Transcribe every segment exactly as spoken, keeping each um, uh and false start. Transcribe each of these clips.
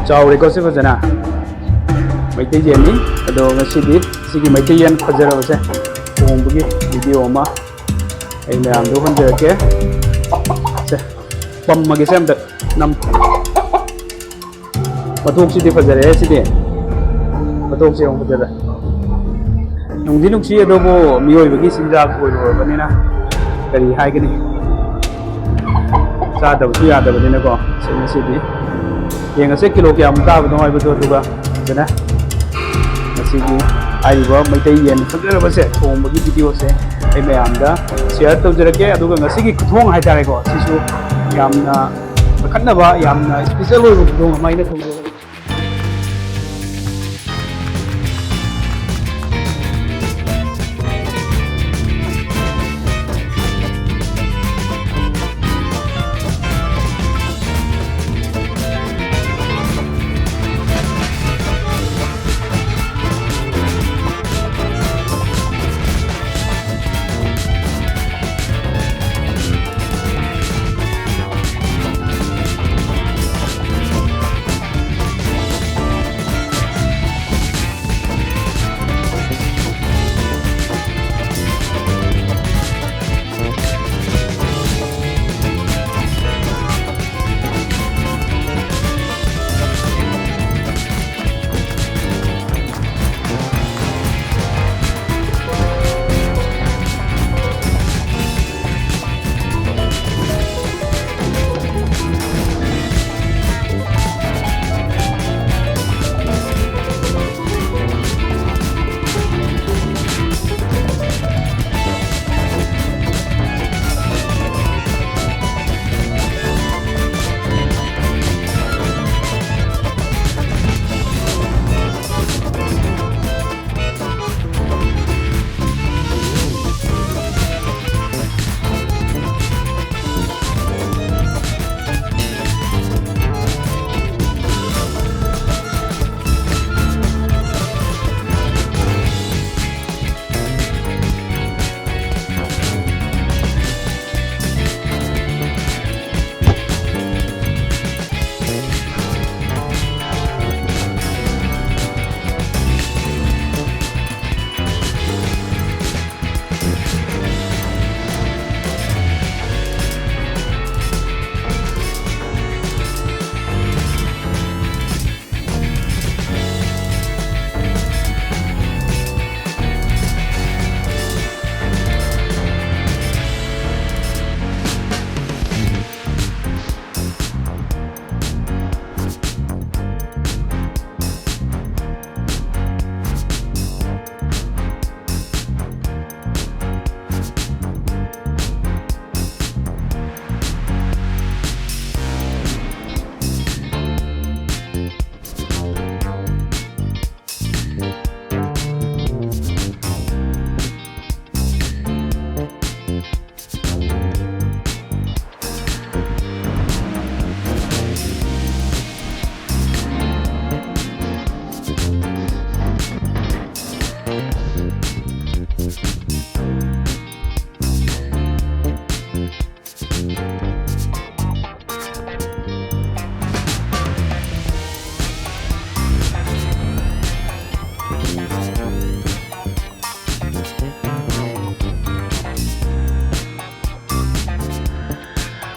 ꯆꯥꯎꯔꯦꯀꯣ ꯁꯤ ꯐꯖꯅ꯫ ꯃꯩꯇꯩ ꯌꯦꯟꯅꯤ꯫ ꯑꯗꯣ ꯉꯁꯤꯗꯤ ꯁꯤꯒꯤ ꯃꯩꯇꯩ ꯌꯦꯟ ꯐꯖꯔꯕꯁꯦ ꯊꯣꯡꯕꯒꯤ ꯚꯤꯗꯤꯑꯣ ꯑꯃ ꯑꯩ ꯃꯌꯥꯝꯗ ꯎꯍꯟꯖꯔꯛꯀꯦ꯫ ꯁꯦ, ꯄꯝꯃꯒꯦꯁꯦ ꯑꯝꯇ ꯅꯝ꯫ ꯃꯇꯣꯛꯁꯤꯗꯤ ꯐꯖꯔꯦꯍꯦ ꯁꯤꯗꯤ꯫ ꯃꯇꯣꯛꯁꯦ ꯌꯦꯡꯉꯨ ꯐꯖꯔꯦ꯫ ꯅꯨꯡꯗꯤ ꯅꯨꯡꯁꯤ, ꯑꯗꯨꯕꯨ ꯃꯤꯑꯣꯏꯕꯒꯤ ꯆꯤꯟꯖꯥꯛ ꯑꯣꯏꯔꯨꯔꯕꯅꯤꯅ ꯀꯔꯤ ꯍꯥꯏꯒꯅꯤ? ꯆꯥꯗꯕꯁꯨ ꯌꯥꯗꯕꯅꯤꯅꯀꯣ꯫ ꯁꯤ ꯉꯁꯤꯗꯤ ꯌꯦꯡꯉꯁꯦ ꯀꯤꯂꯣ ꯀꯌꯥꯃꯨꯛ ꯇꯥꯕꯅꯣ ꯍꯥꯏꯕꯗꯣ, ꯑꯗꯨꯒ ꯐꯖꯅ ꯉꯁꯤꯒꯤ ꯍꯥꯏꯔꯤꯕ ꯃꯩꯇꯩ ꯌꯦꯟ ꯐꯖꯔꯕꯁꯦ ꯊꯣꯡꯕꯒꯤ ꯚꯤꯗꯤꯑꯣꯁꯦ ꯑꯩ ꯃꯌꯥꯝꯗ ꯁꯤꯌꯔ ꯇꯧꯖꯔꯛꯀꯦ꯫ ꯑꯗꯨꯒ ꯉꯁꯤꯒꯤ ꯈꯨꯊꯣꯡ ꯍꯥꯏꯇꯥꯔꯦꯀꯣ, ꯁꯤꯁꯨ ꯌꯥꯝꯅ ꯑꯈꯟꯅꯕ, ꯌꯥꯝꯅ ꯏꯁꯄꯤꯁꯦꯜ ꯑꯣꯏꯕ ꯈꯨꯊꯣꯡ ꯑꯃ ꯑꯩꯅ ꯊꯣꯡꯖꯒꯅꯤ꯫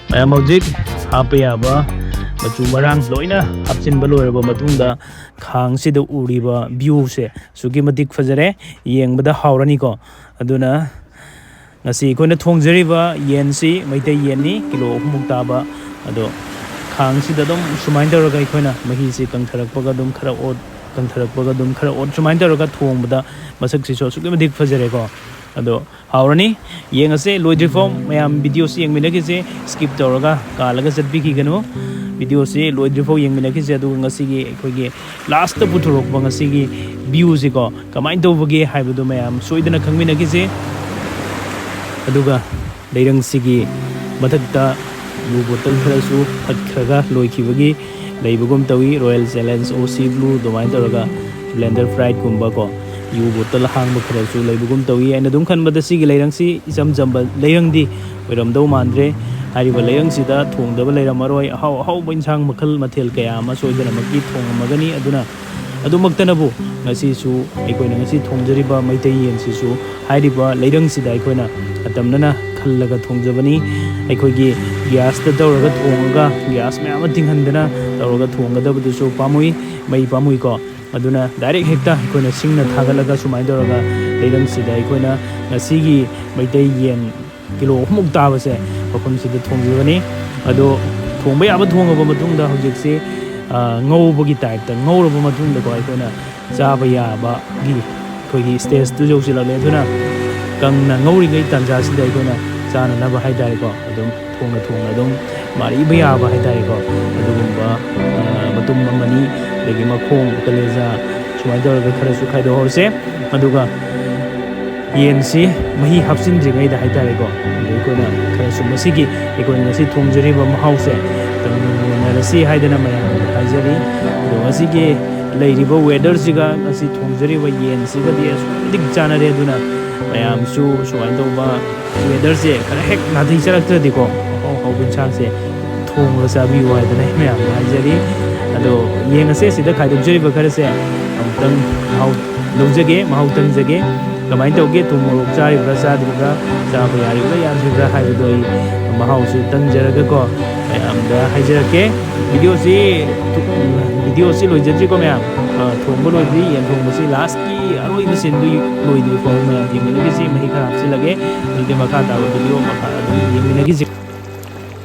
ꯃꯌꯥꯝ, ꯍꯧꯖꯤꯛ ꯍꯥꯞꯄ ꯌꯥꯕ ꯃꯆꯨ ꯃꯔꯥꯡ ꯂꯣꯏꯅ ꯍꯥꯞꯆꯤꯟꯕ ꯂꯣꯏꯔꯕ ꯃꯇꯨꯡꯗ, ꯈꯥꯡꯁꯤꯗ ꯎꯔꯤꯕ viewꯁꯦ ꯑꯁꯨꯛꯀꯤ ꯃꯇꯤꯛ ꯐꯖꯔꯦ, ꯌꯦꯡꯕꯗ ꯍꯥꯎꯔꯅꯤꯀꯣ꯫ ꯑꯗꯨꯅ ꯉꯁꯤ ꯑꯩꯈꯣꯏꯅ ꯊꯣꯡꯖꯔꯤꯕ ꯌꯦꯟꯁꯤ ꯃꯩꯇꯩ ꯌꯦꯟꯅꯤ, ꯀꯤꯂꯣ ꯑꯍꯨꯝꯃꯨꯛ ꯇꯥꯕ꯫ ꯑꯗꯣ ꯈꯥꯡꯁꯤꯗ ꯑꯗꯨꯝ ꯁꯨꯃꯥꯏꯅ ꯇꯧꯔꯒ ꯑꯩꯈꯣꯏꯅ ꯃꯍꯤꯁꯤ ꯀꯪꯊꯔꯛꯄꯒ ꯑꯗꯨꯝ ꯈꯔ ꯑꯣꯠ, ꯀꯪꯊꯔꯛꯄꯒ ꯑꯗꯨꯝ ꯈꯔ ꯑꯣꯠ, ꯁꯨꯃꯥꯏꯅ ꯇꯧꯔꯒ ꯊꯣꯡꯕꯗ ꯃꯁꯛꯁꯤꯁꯨ ꯑꯁꯨꯛꯀꯤ ꯃꯇꯤꯛ ꯐꯖꯔꯦꯀꯣ꯫ ꯑꯗꯣ ꯍꯥꯎꯔꯅꯤ꯫ ꯌꯦꯡꯉꯁꯦ ꯂꯣꯏꯗ꯭ꯔꯤꯐꯥꯎ ꯃꯌꯥꯝ videoꯁꯤ ꯌꯦꯡꯃꯤꯟꯅꯈꯤꯁꯦ, skip ꯇꯧꯔꯒ ꯀꯥꯜꯂꯒ ꯆꯠꯄꯤꯈꯤꯒꯅꯨ꯫ Videoꯁꯤ ꯂꯣꯏꯗ꯭ꯔꯤꯐꯥꯎ ꯌꯦꯡꯃꯤꯟꯅꯈꯤꯁꯦ, ꯑꯗꯨꯒ ꯉꯁꯤꯒꯤ ꯑꯩꯈꯣꯏꯒꯤ lastꯇ ꯄꯨꯊꯣꯔꯛꯄ ꯉꯁꯤꯒꯤ viewꯁꯤꯀꯣ ꯀꯃꯥꯏꯅ ꯇꯧꯕꯒꯦ ꯍꯥꯏꯕꯗꯨ ꯃꯌꯥꯝ ꯁꯣꯏꯗꯅ ꯈꯪꯃꯤꯟꯅꯈꯤꯁꯦ꯫ ꯑꯗꯨꯒ ꯂꯩꯔꯪꯁꯤꯒꯤ ꯃꯊꯛꯇ ꯌꯨ bottle ꯈꯔꯁꯨ ꯊꯛꯈ꯭ꯔꯒ ꯂꯣꯏꯈꯤꯕꯒꯤ ꯂꯩꯕꯒꯨꯝ ꯇꯧꯏ꯫ Royal Challenge, OC Blue ꯑꯗꯨꯃꯥꯏꯅ ꯇꯧꯔꯒ Blender Pride ꯀꯨꯝꯕ ꯀꯣ, ꯌꯨ bottle ꯑꯍꯥꯡꯕ ꯈꯔꯁꯨ ꯂꯩꯕꯒꯨꯝ ꯇꯧꯏ꯫ ꯑꯩꯅ ꯑꯗꯨꯝ ꯈꯟꯕꯗ ꯁꯤꯒꯤ ꯂꯩꯔꯪꯁꯤ ꯏꯆꯝ ꯆꯝꯕ ꯂꯩꯔꯪꯗꯤ ꯑꯣꯏꯔꯝꯗꯧ ꯃꯥꯟꯗ꯭ꯔꯦ꯫ ꯍꯥꯏꯔꯤꯕ ꯂꯩꯔꯪꯁꯤꯗ ꯊꯣꯡꯗꯕ ꯂꯩꯔꯝꯃꯔꯣꯏ꯫ ꯑꯍꯥꯎ ꯑꯍꯥꯎꯕ ꯏꯟꯁꯥꯡ ꯃꯈꯜ ꯃꯊꯦꯜ ꯀꯌꯥ ꯑꯃ ꯁꯣꯏꯗꯅꯃꯛꯀꯤ ꯊꯣꯡꯉꯝꯃꯒꯅꯤ꯫ ꯑꯗꯨꯅ ꯑꯗꯨꯃꯛꯇꯅꯕꯨ ꯉꯁꯤꯁꯨ ꯑꯩꯈꯣꯏꯅ ꯉꯁꯤ ꯊꯣꯡꯖꯔꯤꯕ ꯃꯩꯇꯩ ꯌꯦꯟꯁꯤꯁꯨ ꯍꯥꯏꯔꯤꯕ ꯂꯩꯔꯪꯁꯤꯗ ꯑꯩꯈꯣꯏꯅ ꯑꯇꯝꯅꯅ ꯈꯜꯂꯒ ꯊꯣꯡꯖꯕꯅꯤ꯫ ꯑꯩꯈꯣꯏꯒꯤ gasꯇ ꯇꯧꯔꯒ ꯊꯣꯡꯉꯒ, gas ꯃꯌꯥꯝ ꯑꯃ ꯇꯤꯡꯍꯟꯗꯅ ꯇꯧꯔꯒ ꯊꯣꯡꯒꯗꯕꯗꯨꯁꯨ ꯄꯥꯝꯃꯨꯏ, ꯃꯩ ꯄꯥꯝꯃꯨꯏꯀꯣ꯫ ꯑꯗꯨꯅ direct ꯍꯦꯛꯇ ꯑꯩꯈꯣꯏꯅ ꯁꯤꯡꯅ ꯊꯥꯒꯠꯂꯒ ꯁꯨꯃꯥꯏꯅ ꯇꯧꯔꯒ ꯂꯩꯔꯪꯁꯤꯗ ꯑꯩꯈꯣꯏꯅ ꯉꯁꯤꯒꯤ ꯃꯩꯇꯩ ꯌꯦꯟ ꯀꯤꯂꯣ ꯑꯍꯨꯝꯃꯨꯛ ꯇꯥꯕꯁꯦ ꯃꯐꯝꯁꯤꯗ ꯊꯣꯡꯈꯤꯕꯅꯤ꯫ ꯑꯗꯣ ꯊꯣꯡꯕ ꯌꯥꯕ ꯊꯣꯡꯉꯕ ꯃꯇꯨꯡꯗ ꯍꯧꯖꯤꯛꯁꯤ, ꯑ, ꯉꯧꯕꯒꯤ typeꯇ ꯉꯧꯔꯕ ꯃꯇꯨꯡꯗꯀꯣ, ꯑꯩꯈꯣꯏꯅ ꯆꯥꯕ ꯌꯥꯕꯒꯤ ꯑꯩꯈꯣꯏꯒꯤ stageꯇꯨ ꯌꯧꯁꯤꯜꯂꯛꯂꯦ꯫ ꯑꯗꯨꯅ ꯀꯪꯅ ꯉꯧꯔꯤꯉꯩ ꯇꯥꯟꯖꯥꯁꯤꯗ ꯑꯩꯈꯣꯏꯅ ꯆꯥꯅꯅꯕ ꯍꯥꯏꯇꯥꯔꯦꯀꯣ, ꯑꯗꯨꯝ ꯊꯣꯡꯅ ꯊꯣꯡꯅ ꯑꯗꯨꯝ ꯃꯥꯔꯤꯕ ꯌꯥꯕ ꯍꯥꯏꯇꯥꯔꯦꯀꯣ, ꯑꯗꯨꯒꯨꯝꯕ, ꯑ, ꯃꯇꯨꯝ ꯑꯃꯅꯤ꯫ ꯑꯗꯒꯤ ꯃꯈꯣꯡ, ꯀꯂꯦꯖꯥ, ꯁꯨꯃꯥꯏꯅ ꯇꯧꯔꯒ ꯈꯔꯁꯨ ꯈꯥꯏꯗꯣꯛꯍꯧꯔꯁꯦ꯫ ꯑꯗꯨꯒ ꯌꯦꯟꯁꯤ ꯃꯍꯤ ꯍꯥꯞꯆꯤꯟꯗ꯭ꯔꯤꯉꯩꯗ ꯍꯥꯏꯇꯥꯔꯦꯀꯣ, ꯑꯗꯨ ꯑꯩꯈꯣꯏꯅ ꯈꯔꯁꯨ ꯃꯁꯤꯒꯤ ꯑꯩꯈꯣꯏꯅ ꯉꯁꯤ ꯊꯣꯡꯖꯔꯤꯕ ꯃꯍꯥꯎꯁꯦ ꯇꯪꯃꯤꯟꯅꯔꯁꯤ ꯍꯥꯏꯗꯅ ꯃꯌꯥꯝꯗ ꯍꯥꯏꯖꯔꯤ꯫ ꯑꯗꯣ ꯉꯁꯤꯒꯤ ꯂꯩꯔꯤꯕ weatherꯁꯤꯒ ꯉꯁꯤ ꯊꯣꯡꯖꯔꯤꯕ ꯌꯦꯟꯁꯤꯒꯗꯤ ꯑꯁꯨꯛꯀꯤ ꯃꯇꯤꯛ ꯆꯥꯟꯅꯔꯦ꯫ ꯑꯗꯨꯅ ꯃꯌꯥꯝꯁꯨ ꯁꯨꯃꯥꯏꯅ ꯇꯧꯕ weatherꯁꯦ ꯈꯔ ꯍꯦꯛ ꯅꯥꯊꯩꯖꯔꯛꯇ꯭ꯔꯗꯤꯀꯣ, ꯑꯍꯥꯎ ꯑꯍꯥꯎꯕ ꯏꯟꯁꯥꯡꯁꯦ ꯊꯣꯡꯉꯒ ꯆꯥꯕꯤꯌꯨ ꯍꯥꯏꯗꯅ ꯑꯩ ꯃꯌꯥꯝꯗ ꯍꯥꯏꯖꯔꯤ꯫ ꯑꯗꯣ ꯌꯦꯡꯉꯁꯦ, ꯁꯤꯗ ꯈꯥꯏꯗꯣꯛꯆꯔꯤꯕ ꯈꯔꯁꯦ ꯑꯃꯨꯛꯇꯪ ꯃꯍꯥꯎ ꯂꯧꯖꯒꯦ, ꯃꯍꯥꯎ ꯇꯪꯖꯒꯦ꯫ ꯀꯃꯥꯏꯅ ꯇꯧꯒꯦ? ꯊꯨꯝ ꯃꯣꯔꯣꯛ ꯆꯥꯔꯤꯕ꯭ꯔꯥ ꯆꯥꯗ꯭ꯔꯤꯕ꯭ꯔꯥ, ꯆꯥꯕ ꯌꯥꯔꯤꯕ꯭ꯔꯥ ꯌꯥꯗ꯭ꯔꯤꯕ꯭ꯔꯥ ꯍꯥꯏꯕꯗꯣ ꯑꯩ ꯃꯍꯥꯎꯁꯦ ꯇꯪꯖꯔꯒꯀꯣ ꯃꯌꯥꯝꯗ ꯍꯥꯏꯖꯔꯛꯀꯦ꯫ ꯚꯤꯗꯤꯑꯣꯁꯤ, ꯚꯤꯗꯤꯑꯣꯁꯤ ꯂꯣꯏꯖꯗ꯭ꯔꯤꯀꯣ ꯃꯌꯥꯝ꯫ ꯑ, ꯊꯣꯡꯕ ꯂꯣꯏꯗ꯭ꯔꯤ, ꯌꯦꯟ ꯊꯣꯡꯕꯁꯤ ꯂꯥꯁꯀꯤ ꯑꯔꯣꯏꯕ ꯁꯤꯟꯗꯨ ꯂꯣꯏꯗ꯭ꯔꯤ ꯐꯥꯎꯕ ꯃꯌꯥꯝ ꯌꯦꯡꯃꯤꯟꯅꯈꯤꯁꯤ꯫ ꯃꯍꯤ ꯈꯔ ꯍꯥꯞꯆꯤꯜꯂꯒꯦ, ꯑꯗꯨꯗꯤ ꯃꯈꯥ ꯇꯥꯕ ꯚꯤꯗꯤꯑꯣ ꯃꯈꯥ ꯑꯗꯨꯝ ꯌꯦꯡꯃꯤꯟꯅꯈꯤꯁꯤ꯫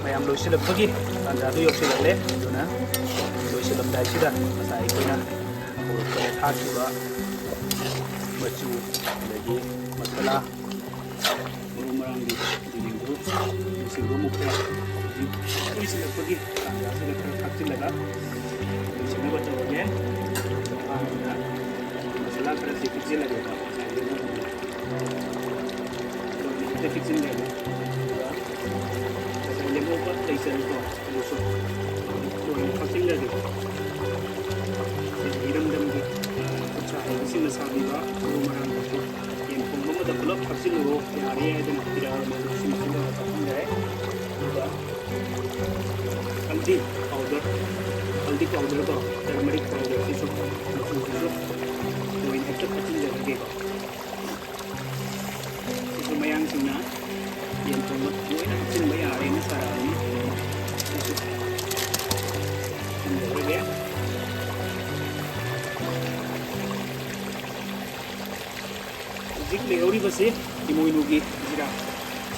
ꯃꯌꯥꯝ ꯂꯣꯏꯁꯤꯜꯂꯛꯄꯒꯤ ꯇꯥꯟꯖꯥꯗꯨ ꯌꯧꯁꯤꯜꯂꯛꯂꯦ꯫ ꯑꯗꯨꯅ ꯂꯣꯏꯁꯤꯜꯂꯝꯗꯥꯏꯁꯤꯗ ꯉꯁꯥꯏ ꯑꯩꯈꯣꯏꯅ ꯍꯧꯔꯛꯄꯗ ꯊꯥꯈꯤꯕ ꯃꯆꯨ, ꯑꯗꯒꯤ ꯃꯁꯥꯂꯥ, ꯃꯔꯨ ꯃꯔꯥꯡꯒꯤ ꯗꯤꯇꯦꯜꯗꯨ ꯂꯣꯏꯁꯤꯟꯕ ꯑꯃꯨꯛ ꯈꯔ ꯍꯧꯖꯤꯛ ꯂꯣꯏꯁꯤꯜꯂꯛꯄꯒꯤ ꯇꯥꯟꯖꯥꯁꯤꯗ ꯈꯔ ꯊꯥꯛꯆꯤꯜꯂꯒ ꯂꯣꯏꯁꯤꯟꯅꯕ ꯇꯧꯔꯒꯦ꯫ ꯑꯍꯥꯟꯕꯗ ꯃꯁꯥꯂꯥ ꯈꯔꯁꯤ ꯊꯤꯠꯆꯤꯜꯂꯒꯦꯀꯣ꯫ ꯉꯁꯥꯏꯒꯤ ꯃꯔꯨ ꯈꯤꯇ ꯊꯤꯠꯆꯤꯟꯈ꯭ꯔꯒꯦ꯫ ꯑꯗꯨꯒ ꯉꯁꯥꯏ ꯂꯦꯝꯍꯧꯕ ꯂꯩꯖꯔꯤꯀꯣ, ꯑꯗꯨꯁꯨ ꯂꯣꯏꯅ ꯊꯥꯛꯆꯤꯟꯈ꯭ꯔꯒꯦ꯫ ꯑꯩꯈꯣꯏꯒꯤ ꯏꯔꯝꯗꯝꯒꯤ ꯈꯨꯠꯁꯥ ꯍꯩꯕꯁꯤꯡꯅ ꯁꯥꯕꯤꯕ ꯃꯔꯨ ꯃꯔꯥꯡꯗꯨꯁꯨ ꯌꯦꯟ ꯊꯣꯡꯕ ꯑꯃꯗ ꯄꯨꯂꯞ ꯍꯥꯞꯆꯤꯜꯂꯨꯔꯣ, ꯌꯥꯔꯦ ꯍꯥꯏꯗꯅ ꯄꯤꯔꯛꯑꯕꯅꯦ꯫ ꯑꯗꯨ ꯁꯤꯃ ꯁꯤꯃ ꯆꯥꯎꯍꯟꯈ꯭ꯔꯦ꯫ ꯑꯗꯨꯒ ꯍꯜꯗꯤ ꯄꯥꯎꯗꯔ, ꯍꯜꯗꯤ ꯄꯥꯎꯗꯔ ꯀꯣ, ꯇꯔꯃꯔꯤꯛ ꯄꯥꯎꯗꯔꯁꯤꯁꯨ, ꯃꯆꯨꯁꯤꯁꯨ ꯂꯣꯏꯅ ꯍꯦꯛꯇ ꯍꯥꯞꯆꯤꯟꯖꯔꯒꯦꯀꯣ꯫ ꯁꯤꯁꯨ ꯃꯌꯥꯡꯁꯤꯡꯅ ꯌꯦꯟ ꯊꯣꯡꯕ ꯂꯣꯏꯅ ꯍꯥꯞꯆꯤꯟꯕ ꯌꯥꯔꯦꯅ ꯁꯥꯔꯛꯑꯕꯅꯤ꯫ ꯁꯤꯁꯨ ꯍꯥꯞꯆꯤꯟꯖꯔꯒꯦ꯫ ꯍꯧꯖꯤꯛ ꯂꯩꯍꯧꯔꯤꯕꯁꯤ ꯏꯃꯣꯏꯅꯨꯒꯤ ꯖꯤꯔꯥ,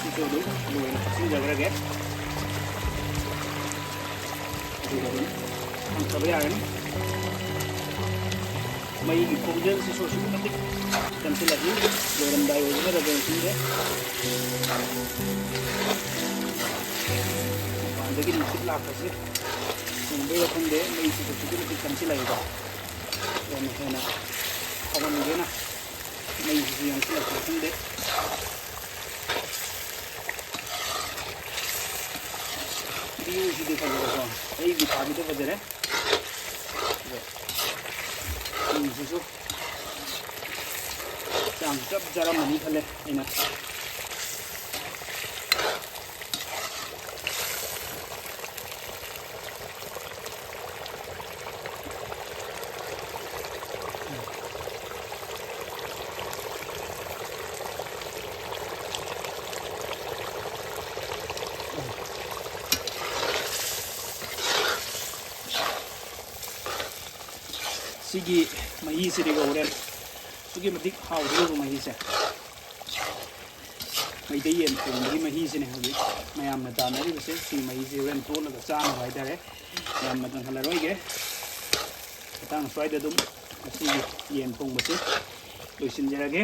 ꯁꯤꯁꯨ ꯑꯗꯨꯝ ꯂꯣꯏꯅ ꯍꯥꯞꯆꯤꯟꯖꯈ꯭ꯔꯒꯦ꯫ ꯑꯗꯨꯒ ꯑꯗꯨꯝ ꯊꯥꯡꯊꯕ ꯌꯥꯔꯅꯤ꯫ ꯃꯩꯒꯤ ꯈꯣꯡꯖꯦꯜꯁꯤꯁꯨ ꯑꯁꯨꯛꯀꯤ ꯃꯇꯤꯛ ꯀꯟꯁꯤꯜꯂꯛꯏ꯫ ꯂꯣꯏꯔꯝꯗꯥꯏ ꯑꯣꯏꯒꯗ꯭ꯔꯥ ꯈꯪꯗꯦ꯫ ꯃꯄꯥꯟꯗꯒꯤ ꯅꯨꯡꯁꯤꯠ ꯂꯥꯛꯄꯁꯤ ꯆꯤꯡꯕꯩꯔꯥ ꯈꯪꯗꯦ, ꯃꯩꯁꯤꯁꯨ ꯑꯁꯨꯛꯀꯤ ꯃꯇꯤꯛ ꯀꯟꯁꯤꯜꯂꯛꯏꯀꯣ꯫ ꯌꯥꯝꯅ ꯍꯦꯟꯅ ꯁꯥꯎꯍꯟꯒꯦꯅ ꯃꯩꯁꯤꯁꯨ ꯌꯥꯡꯁꯤꯜꯂꯛꯄ꯭ꯔꯥ ꯈꯪꯗꯦ꯫ ꯚ꯭ꯌꯨꯁꯤꯗꯤ ꯐꯖꯔꯦꯀꯣ, ꯑꯩꯒꯤ ꯊꯥꯕꯤꯗ ꯐꯖꯔꯦ꯫ ꯑꯗꯣ ꯐꯤꯁꯤꯁꯨ ꯆꯥꯡ ꯆꯞ ꯆꯥꯔꯝꯃꯅꯤ ꯈꯜꯂꯦ ꯑꯩꯅ꯫ ꯁꯤꯒꯤ ꯃꯍꯤꯁꯤꯗꯤꯀꯣ ꯍꯣꯔꯦꯟ ꯑꯁꯨꯛꯀꯤ ꯃꯇꯤꯛ ꯍꯥꯎꯗꯣꯔꯤꯕ ꯃꯍꯤꯁꯦ꯫ ꯃꯩꯇꯩ ꯌꯦꯟ ꯊꯣꯡꯕꯒꯤ ꯃꯍꯤꯁꯤꯅꯦ ꯍꯧꯖꯤꯛ ꯃꯌꯥꯝꯅ ꯇꯥꯟꯅꯔꯤꯕꯁꯦ꯫ ꯁꯤ ꯃꯍꯤꯁꯦ ꯍꯣꯔꯦꯟ ꯇꯣꯠꯂꯒ ꯆꯥꯅꯕ ꯍꯥꯏꯇꯥꯔꯦ꯫ ꯌꯥꯝꯅ ꯀꯪꯍꯜꯂꯔꯣꯏꯒꯦ꯫ ꯃꯇꯥꯡ ꯁ꯭ꯋꯥꯏꯗ ꯑꯗꯨꯝ ꯉꯁꯤꯒꯤ ꯌꯦꯟ ꯊꯣꯡꯕꯁꯦ ꯂꯣꯏꯁꯤꯟꯖꯔꯒꯦ꯫